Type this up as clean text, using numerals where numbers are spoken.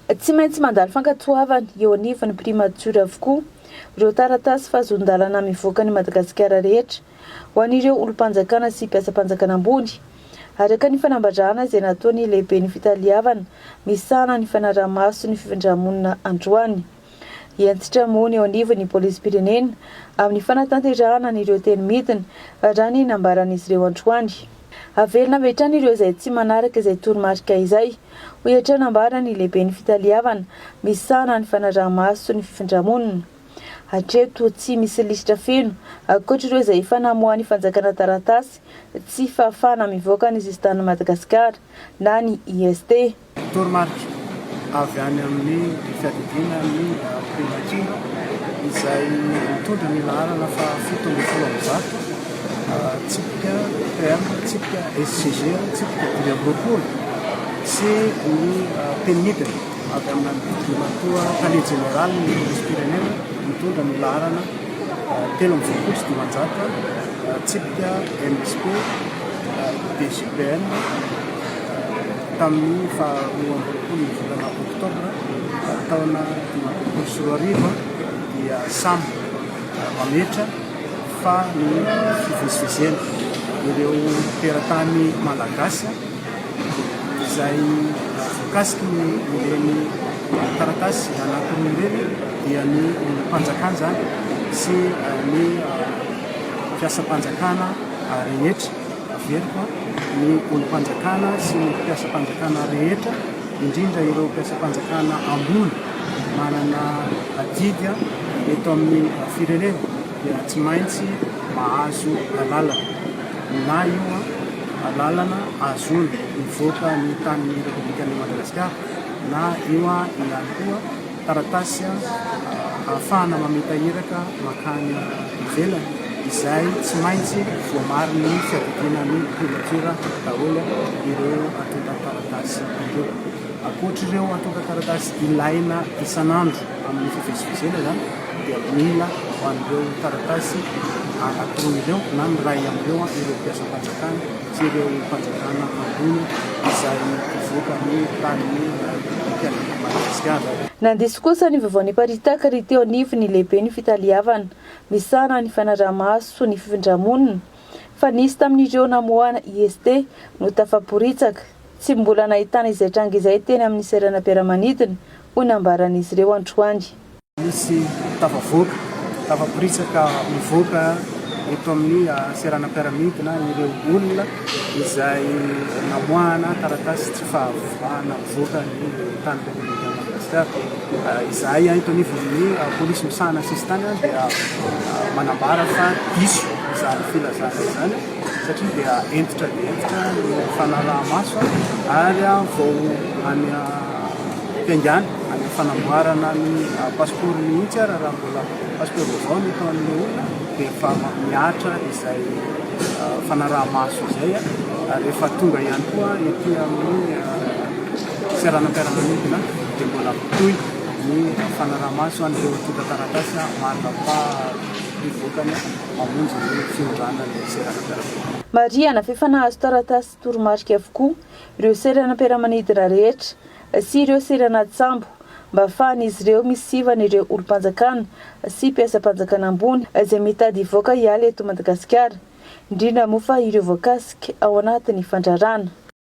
Tsy maintsy mandalo fankatoavana eo anivon'ny Primature avokoa ireo taratasy fahazoan-dalana mivoaka an'i Madagasikara rehetra ho an'ireo olom-panjakana sy mpiasam-panjakana ambony, araka ny fanambarana izay nataon'ny lehiben'ny fitaleavana misahana ny fanaraha-maso ny fifindra-monina androany. Hentitra moa ny eo anivon'ny polisim-pirenena amin'ny fanatanterahana an'ireo teny midina, raha ny nambaran'izy ireo androany. Averina avy hatrany ireo izay tsy manaraka izay toromarika izay, hoy hatrany nambaran'ny lehiben'ny fitaleavana misahana ny fanaraha-maso ny fifindra-monina. Hatreto tsy misy lisitra feno, ankoatra ireo izay efa namoahan'ny fanjakana taratasy tsy fahafahana mivoaka ny sisintanin'i Madagasikara na ny IST. Toromarika avy any amin'ny fiadidiana ny Primature izay mitondra ny laharana faha 117 tsipika PM tsipika SCG tsipika 25 sy ny teny midina avy amin'Andriamatoa Tale Jeneralin'ny Polisim-pirenena mitondra ny laharana 583 tsipika MSP DGPN tamin'ny faha 22 ny volana oktobra taona 2025 dia samy mametra fa ny fivezivezena ireo teratany malagasy izay voakasiky ny ireny taratasy anankiroa ireny dia ny olom-panjakana izany sy ny mpiasam-panjakana rehetra. Averiko, ny olom-panjakana sy ny mpiasam-panjakana rehetra, indrindra ireo mpiasam-panjakana ambony manana adidy eto amin'ny firenena dia tsy maintsy mahazo alalana na io alalana ahazoana mivoaka ny tanin'ny Repoblikan'i Madagasikara na io ihany koa taratasy ahafahana mamita iraka mankany ivelany izay tsy maintsy voamarin'ny fiadidiana ny primature daholo ireo antontan-taratasy ireo. Ankoatr'ireo antontan-taratasy ilaina isan'andro amin'ny fivezivezena izany dia mila ho an'ireo taratasy anankiroa ireo na ny iray amin'ireo ireo mpiasam-panjakana sy ireo olom-panjakana ambony izay mpivoaka ny tanin'ny Repoblikan'i Madagasikara. Nandiso kosa ny vaovao niparitaka ry teo anivon'ny lehiben'ny fitaleavana misahana ny fanaraha-maso ny fifindra-monina fa nisy tamin'ireo namoahana IST no tafaporitsaka. Tsy mbola nahitana izay tranga izay teny amin'ny seranam-piaramanidina, hoy nambaran'izy ireo androany. Misy tafavoaka, tafaporitsaka mivoaka eto amin'ny seranam-piaramanidina ireo olona izay namoahana taratasy tsy fahafahana mivoaka ny tany Repoblikan'i Madagasikara. Izahay eto anivon'ny polisy misahana ny sisintany dia manambara fa diso izany filazana izany satria dia hentitra dia hentitra ny fanaraha-maso ary vao any am-piaingàna, any amin'ny fanamboarana ny passeport mihitsy ary raha mbola passeport vaovao no ataon'ilay olona dia efa mihatra izay fanaraha-maso izay ary rehefa tonga ihany koa ety amin'ny seranam-piaramanidina dia mbola mitohy ny fanaraha-maso an'ireo antontan-taratasy marina fa hivoakany mamonjy ny fiondranan'ny seranam-piaramanidina. Marihana fa efa nahazo taratasy sy toromarika avokoa ireo seranam-piaramanidina rehetra sy ireo seranan-tsambo mba ahafahan'izy ireo misivana ireo olom-panjakana sy mpiasam-panjakana ambony izay mitady hivoaka hiala eto Madagasikara, indrindra moa fa ireo voakasika ao anatin'ny fandrarana.